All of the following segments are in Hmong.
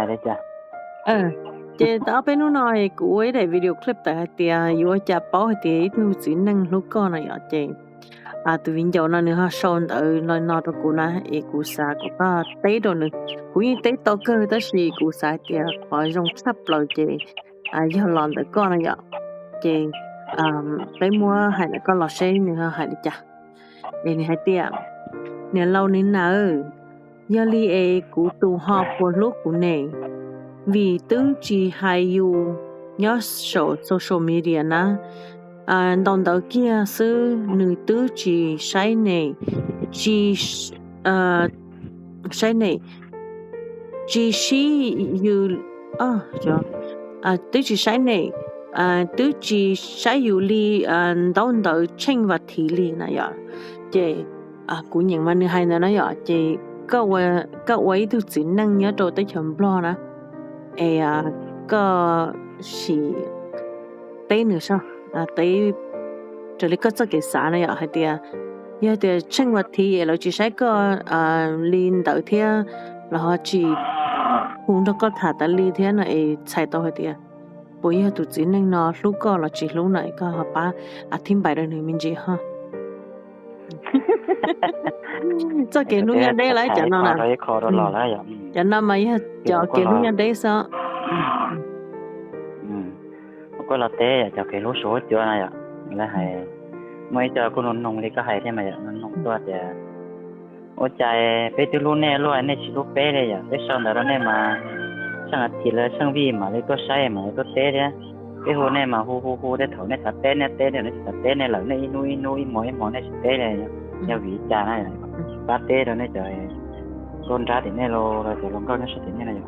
Hais li cas? Ces tau ob peb hnub no es kuv ua ib daim video clip tawm hais tias yuav ua cas paub hais tias ib tug txiv neej hlub koj no yom. Ces tus viv ncaus no nws ho sau ntawv no no rau kuv na, es kuv xav kuv teb rau nws. Kuv yeej teb tau kawg tab sis kuv xav hais tias qhov zoo tshaj plaws ces yog los ntawm koj no yom. Ces peb muab hais ntawm koj los seb nws ho hais li cas. Es nws hais tias, niam laus nws nawb, yog li es kuv tus ho puas hlub kuv ne? Vim twb tsis hais yus nyob saum social media na, ntau ntawv kiag xwb nws twb tsis saib ne, tsis saib ne, tsis sib yws, twb tsis saib ne, twb tsis saib yus li ntau ntawv tsheej vas thiv li na yom. Ces kuv nyeem mas nws hais ntawd na yom, ces koj ua ib tug txiv neej nyob rau teb chaws Nplog na, es koj sim teb nws soj, teb raws li koj txoj kev xav na yom, hais tias yog tias tsheej vas thiv es lawv tsis saib koj li ntawd thiab los ho tsis hu nrog koj tham tas li thiab no es txhais tau hais tias puas yog tus txiv neej no hlub koj los tsis hlub no es koj ho pab thib npais rau nws me ntsis ho. Txoj kev hlub nyob deb lawm cov no na. Cov no mas yog cov kev hlub nyob deb xwb. Kuj los teb yom, cov kev hlub suav huab cua no yom, lawv hais muaj ib co kuj noog noog li koj hais thiab mas yom, noog noog tuaj tias ua cas peb twb hlub nej luaj nej tsis hlub peb li yom, peb sau ntawv rau nej mas tsheej a thiv lawv tsheej vij mam li tuaj saib mam li tuaj teb thiab, peb hu nej mas hu hu hu tej thaum nej xav teb nej teb, nej tsis xav teb nej lawm, nej ib hnub ib hnub ib hmos ib hmos nej tsis teb li, yog vim li cas na? Pab teb rau nej cov nkauj nrab tim nej los cov hluas nkauj nyob sab tim nej no yom.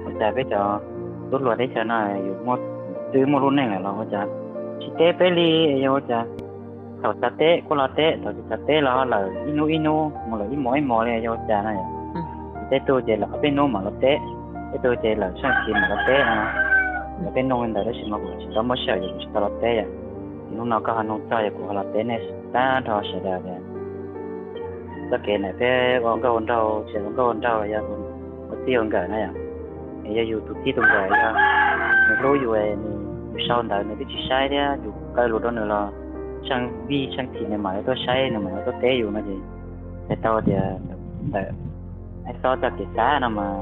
Ua cas peb cov tub hluas teb chaws no yus twb muaj lub neej lawm los ua cas tsis teb peb li? Yog ua cas thaum xav teb kuj los teb, thaum tsis xav teb los lawm ib hnub ib hnub mus lawm ib hmos ib hmos li, yog ua cas na? Tej tug ces lawm ob peb hnub mam los teb, tej tug ces lawm tsheej thiv mam los teb no. Lawv peb noog li ntawd tab sis mas kuv tsis tau muaj sij hawm yog kuv tsis tau los teb yom. Ces hnub no koj ho noog txog yog kuv ho los teb nej tag nrho sawv daws tias txoj kev ntawm peb ua nkauj ua nraug, tsis ua nkauj ua nraug los yog ua txij ua nkawm na yom. Es yog yus tus txij tus nkawm yog nws hlub yus, yus sau ntawv nws twb tsis saib thiab yus kaw lus rau nws los tsheej vij tsheej thiv nws mam li tuaj saib nws mam li tuaj teb yus no ces txhais tau tias ntawm xob txoj kev xav no mas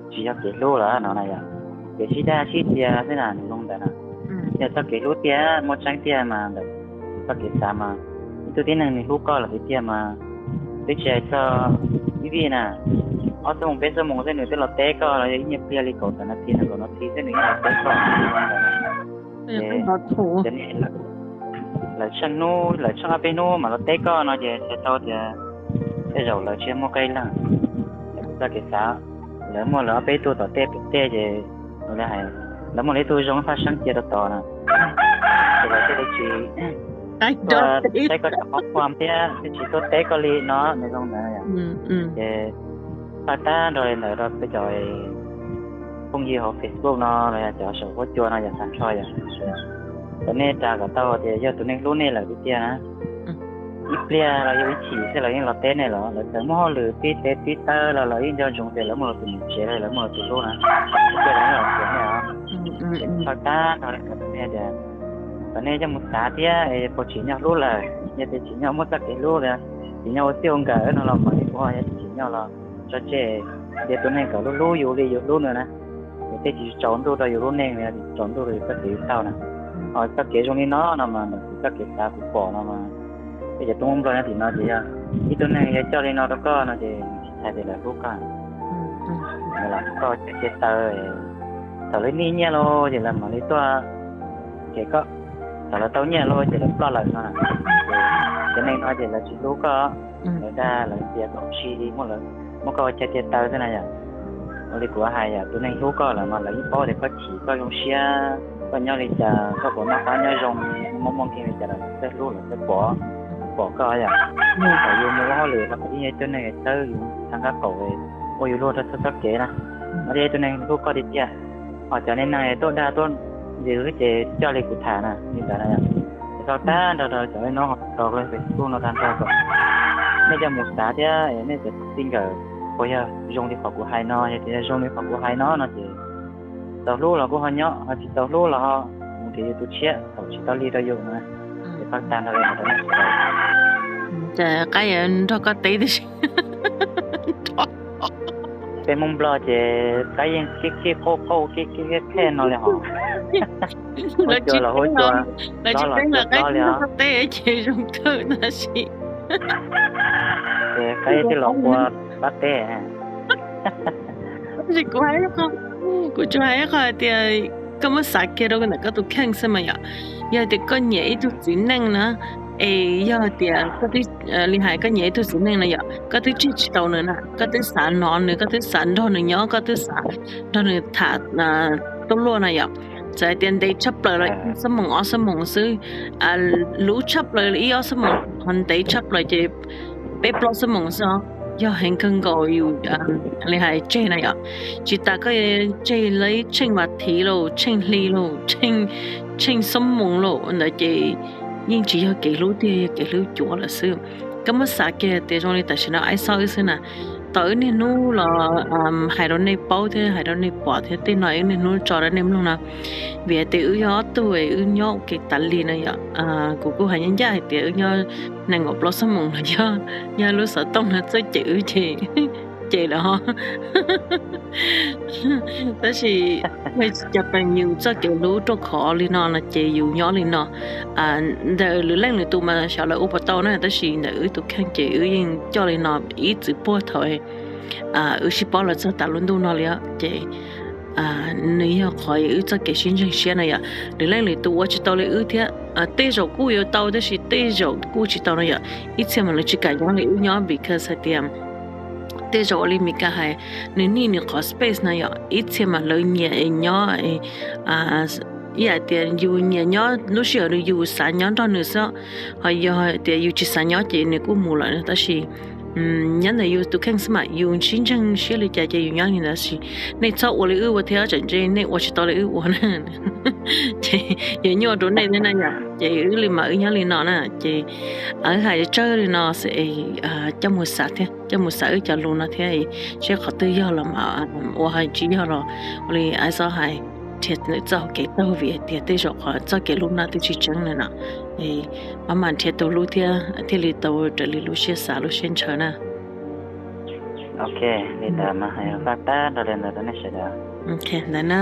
tsis yog kev hlub lawm no na yom. Kev sib daj sib txias xwb na nws zoo ntawd na. Yog txoj kev hlub tiag muaj tseeb tiag mas ntawm txoj kev xav mas ib tug tib neeg nws hlub koj lawm tiag tiag mas twb tsis hais txog ib vij na, ob xuab moos peb xuab moos xwb nws twb los teb koj los yog ib nyuag pliag li kaum tawm nas this nees nkaum nas this xwb nws yeej los teb koj. Lawv tsheej hnub lawv tsheej ob peb hnub mas los teb koj no ces txhais tau tias tej zaum lawv tsis muaj qee leej. Txoj kev xav lawv muaj lawv ob peb tug tom tej pem tej ces lawv hais lawv muaj lawv ib tug zoo phaj seeb cia rau tod na, ces lawv thiaj li tsis tuaj saib koj cov qhov kuam thiab thiaj tsis tuaj teb koj li no nws zoo ntawd. Ces txhawj tag nrho li ntawd rau peb cov phooj ywg hauv Facebook no los yog cov saum huab cua no yog tag nrho yom. Kom nej ras kom tau tias yog tus neeg hlub nej lawm tiag tiag na, ib pliag los yog ib chim xwb lawv yeej los teb nej los lawv txawm muaj hauj lwm pib teb pib taw los lawv yeej nco ntsoov tias lawv muaj lawv tus niam tsev los lawv muaj lawv tus hlub na. Ib pliag lawv yeej los txog nej os. Ces txhawj tag nrho li ntawd rau nej tias kom nej coj mus xav thiab es puas tsim nyog hlub lawm, yog tias tsim nyog muaj txoj kev hlub, tsim nyog ua txij ua nkawm no los mam li ua, yog tsis tsim nyog los tso tseg, ntiav tus neeg kom hlub hlub yus li yus hlub nws na. Yus tej tsis tsaus ntuj rau yus lub neej, tsis tsaus ntuj rau yus txoj kev yus txhaum na. Ho txoj kev zoo li no no mas ntawm kuv txoj kev xav kuv pom no mas peb cov tub Hmoob Nplog nyob tim no ces yog ib tug neeg yog coj li no rau koj no ces tsis txhais tias lawv hlub koj. Lawv lam koj cov cia taw, thaum lawv nij nyiaj los ces lawv mam li tuaj cem koj, thaum lawv tau nyiaj los ces lawv ploj lawm no. Cov neeg no ces lawv tsis hlub koj, lawv dag lawv ntxias koj tsis li, muab koj ua chaw cia taw xwb na yom. Ua li kuv hais yom, tus neeg hlub koj lawm mas lawv yeej paub tias koj chim koj zoo siab, koj nyob li cas, koj puas noj qab nyob zoo, muaj muaj nkeeg li cas los lawv txawj hlub lawv txawj pom, pom koj yom. Thaum yus mus ua hauj lwm los yeej yog ib tug neeg txhawb yus txhawb nqaj qaum ua yus luag rau txhua txoj kev na. Mas yog ib tug neeg hlub koj tiag tiag, ho cov neeg neeg tuaj dag tuaj ntxias xwb ces coj li kuv tham na li ntawd na yom. Ces txhawj tag nrho rau cov no, rau Facebook no tag nrho kom nej coj mus xav thiab nej cov txij nkawm Puas yog zoo li qhov kuv hais no? Yog tias zoo li qhov kuv hais no no ces tau hlub los kuj ho nyob, ho tsis tau hlub los ho mus nrhiav yus tus tshiab thaum tsis tau lig rau yus na. Ces pab tag nrho li no rau nej sawv daws. Cas qab yuav nrog koj teb tib si. Peb Hmoob Nplog ces qab yeej kib kib qauj qauj kib kib qej no li hos. Ua cua los hu cua, lawv tsis peb los qab teb ces zoo kawg tab sis. Ces qab yeej tij los ua pab teb. Tab sis kuv hais, kuv tsuas hais ib qho hais tias koj muab xav kiag rau ntawm koj tus kheej xwb mas yom. Yog tias koj nyiam ib tug txiv neej na, es yog tias koj twb, li hais koj nyiam ib tug txiv neej na yom, koj twb tseg tsis tau nws na, koj twb xav hnov nws, koj twb xav nrog nws nyob, koj twb xav nrog nws tham tuaj luaj na yom. Txawm hais tias ntev tshaj plaws los ib xuab moos ob xuab moos xwb, luv tshaj plaws ib ob xuab moos, ho ntev tshaj plaws ces peb plaub xuab moos xwb os. Yog heev kawg nkaus yus li hais tseg na yom, tsis tas koj tseg li tsheej vas thiv lauj, tsheej hli lauj, tsheej xuab moos lauj ntawd ces yeej tsis yog kev hlub tiag, yog kev hlub cuav lawm xwb. Koj muab xav kiag tias zoo li tam sim no Ais Xauj wb xwb na, tau wb niaj hnub los hais rau nej paub thiab hais rau nej pom thiab tej no wb niaj hnub tso rau nej mloog no. Vim hais tias wb yog ob tug wb nyob ua ke tas li no yom, kuv kuj hais ncaj ncaj hais tias wb nyob nees nkaum plaub xuab moos los yog nyob lub xov tooj no txawj cem wb ces cem lawm ho. Tab sis cov pes yus txoj kev hlub ruaj khov li no no ces yus nyob li no. Ntawm lwm leej lwm tus mas xyov lawv ua puas tau na, tab sis ntawm wb tus kheej ces wb yeej coj li no ib txwm puag thaum wb sib paub los txog tas lub ntuj no li os. Ces nws yog qhov wb txoj kev sib ntseeg siab no yom. Lwm leej lwm tus ua tsis tau li wb thiab, tej zaum kuj yuav tau tab sis tej zaum kuj tsis tau no yom. Ib txhia mas lawv tsis kam nyob li wb nyob because hais tias tej zaum ua li Mis Kas hais, nws nij nws qhov space no yom. Ib txhia mas lawv nyiam nyob ib yam tias yus nyiam nyob lub sij hawm yus xav nyob nrog nws xwb, ho yog tias yus tsis xav nyob ces nws kuj mus lawm. Tab sis nyob ntawm yus tus kheej xwb mas yus sib ntseeg siab li cas ces yus nyob li ntawd. Tab sis nej txhob ua li wb ua thiab, tsam ntshe nej ua tsis tau li wb ua na. Ces yuav nyuaj rau nej thiab na yom. Ces wb li mas wb nyob li no na ces wb hais tsawg li no xwb es coj mus xav thiab, coj mus xav wb cov lus no thiab, seb qhov twg yog los mas ua, ho tsis yog los ua li Ais Xauj hais, nrhiav txoj hau kev taug vim hais tias tej zaum qhov txoj kev hlub no twb tsis tseeb na no. Maj mam nrhiav tau hlub thiab thiaj li tau raws li lub siab xav lub siab ntshaw na. Ok, li ntawd mas hais faj tag nrho li ntawd rau nej sawv daws. Ok, ntawd na.